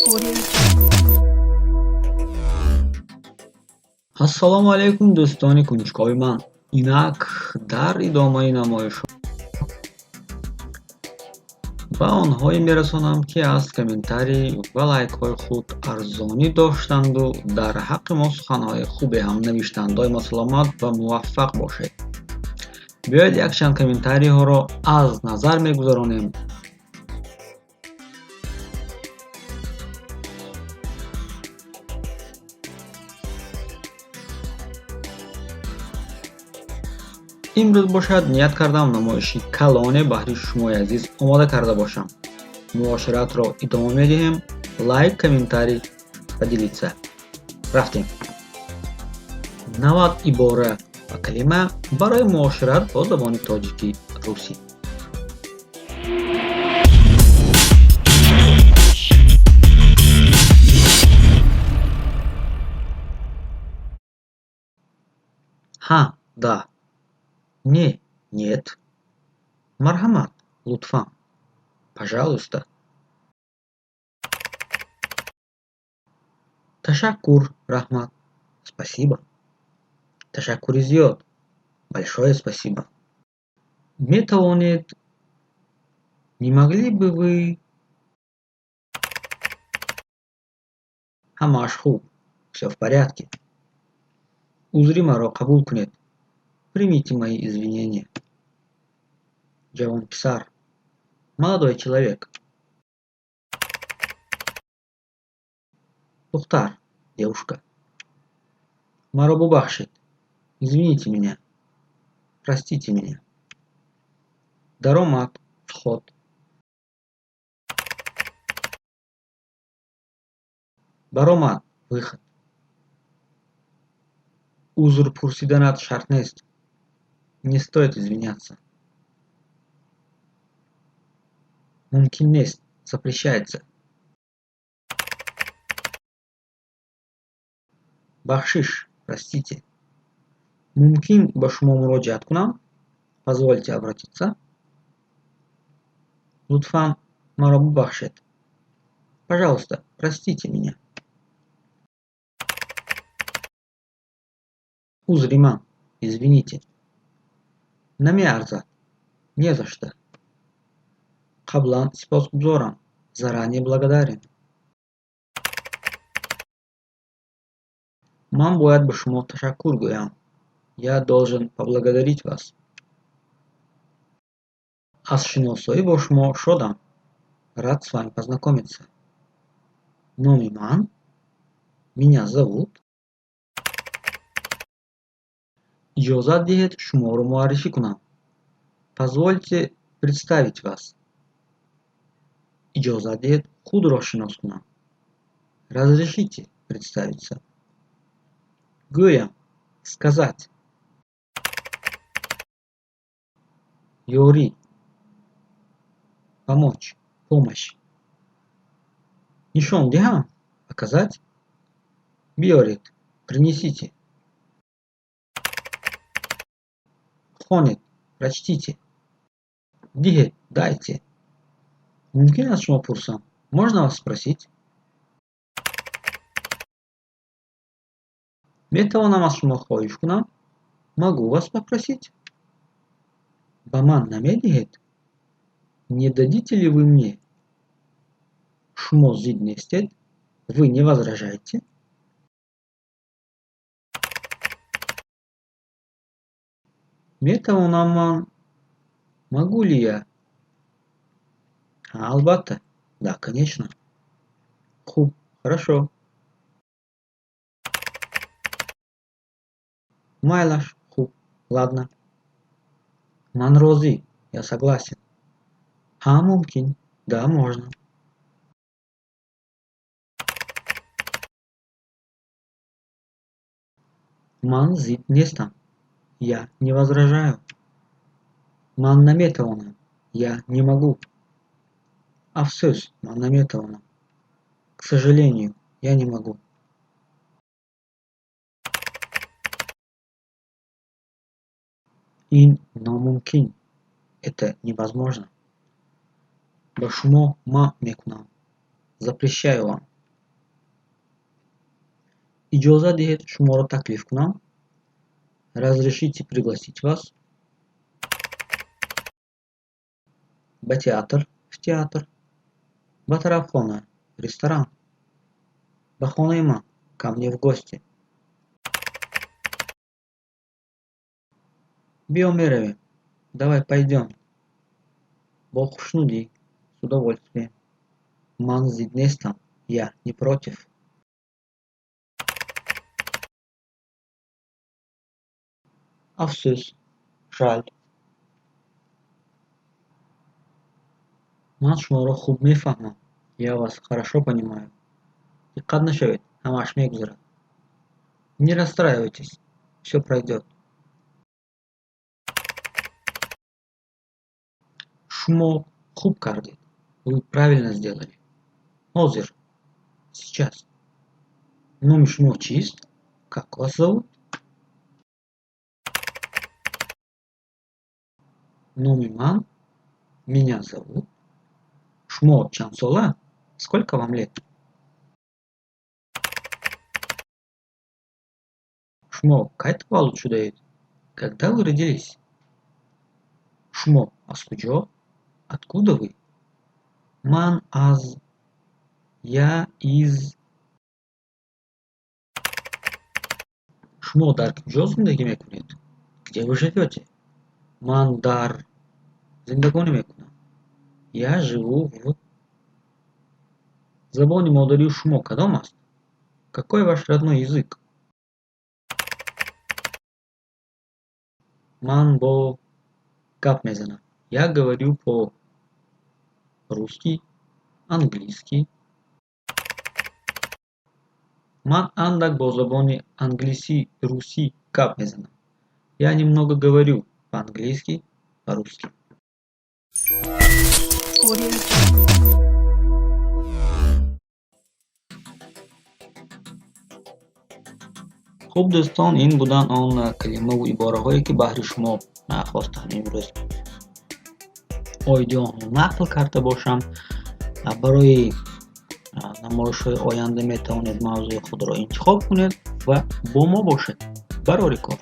Audio Jungle. Ассалому алайкум, дӯстони кунҷкови ман. Инак, дар идомаи намоишҳо ба онҳое мерасонам, ки аз комментарий ва лайкҳои худ арзонӣ доштанду дар ҳаққи мо суханҳои хубе ҳам навиштанд. Доимо саломат ва муваффақ бошед. Биёед, якчанд комментариҳоро аз назар мегузаронем. Имрӯз бошад, ният кардам намоиши калоне баҳри шумои азиз омода карда бошам. Муоширатро идома медиҳем. Лайк, комментарий, поделиться. Рафтем. 90 ибора ва калима барои муошират бо забони тоҷикӣ, русӣ. Ҳа, да, не, нет, марҳамат, лутфан, пожалуйста, ташаккур, раҳмат, спасибо, ташаккури зиёд, большое спасибо, метавонед, не могли бы вы, ҳамааш хуб, всё в порядке, узри маро қабул кунед, примите мои извинения, ҷавонписар, молодой человек, духтар, девушка, маро бубахшед, извините меня, простите меня, даромад, вход, баромад, выход, узр пурсиданат шарт нест, не стоит извиняться, мумкин нест, запрещается, бахшиш, простите, мумкин ба шумо муроҷиат кунам, позвольте обратиться, лутфан маро бубахшед, пожалуйста, простите меня, узри ман, извините, намеарзад, не за что, қаблан сипосгузорам, заранее благодарен, ман бояд ба шумо ташаккур гӯям, я должен поблагодарить вас, аз шиносоӣ бо шумо шодам, рад с вами познакомиться, номи ман, меня зовут, иҷозат диҳед шуморо муаррифӣ кунам, позвольте представить вас, иҷозат диҳед худро шинос кунам, разрешите представиться, гӯям, сказать, ёрӣ, помочь, помощь, нишон диҳам, показать, биёред, принесите, хонед, прочтите, диҳед, дайте, мумкин аз шумо пурсам, можно вас спросить, метавонам аз шумо хоҳиш кунам, могу вас попросить, ба ман намедиҳед, не дадите ли вы мне, шумо зид нестед, вы не возражаете, метавонам ман, могу ли я, албатта, да, конечно, хуб, хорошо, майлаш, хуб, ладно, ман розӣ, я согласен, ҳа, мумкин, да, можно, ман зид нестам, я не возражаю, ман наметавонам, я не могу, афсӯс, ман наметавонам, к сожалению, я не могу, ин номумкин, это невозможно, ба шумо манъ мекунам, запрещаю вам. Иҷозат диҳед шуморо таклиф кунам. Разрешите пригласить вас. Ба театр, в театр. Ба тарабхона, ресторан. Ба хонаи ман, ко мне в гости. Биё меравем. Давай пойдём. Бо хушнудӣ, с удовольствием. Ман зид нестам. Я не против. Афсӯс, жаль. Ман шуморо хуб мефаҳмам. Я вас хорошо понимаю. Диққат нашавед, ҳамааш мегузарад. Не расстраивайтесь, всё пройдёт. Шумо хуб кардед. Вы правильно сделали. Ҳозир, сейчас. Номи шумо чист? Как вас зовут? Номи ман, меня зовут. Шумо чандсола? Сколько вам лет? Шумо кай таваллуд шудаед? Когда вы родились? Шумо аз куҷо? Откуда вы? Ман аз, я из. Шумо дар куҷо зиндагӣ мекунед? Где вы живёте? Ман дар зиндагонӣ мекунам. Я живу в. Забони модарии шумо кадом аст? Какой ваш родной язык? Ман бо гап мезанам. Я говорю по-русски, английски. Ман андак бо забони англисӣ, русӣ гап мезанам. Я немного говорю по-английски, по-русски. Хуб, дӯстон, ин буданд он калимаву ибораҳое, ки баҳри шумо хостам имрӯз оиди онҳо нақл карда бошам. Барои намоишҳои оянда метавонед мавзӯи худро интихоб кунед ва бо мо бошед. Барори кор.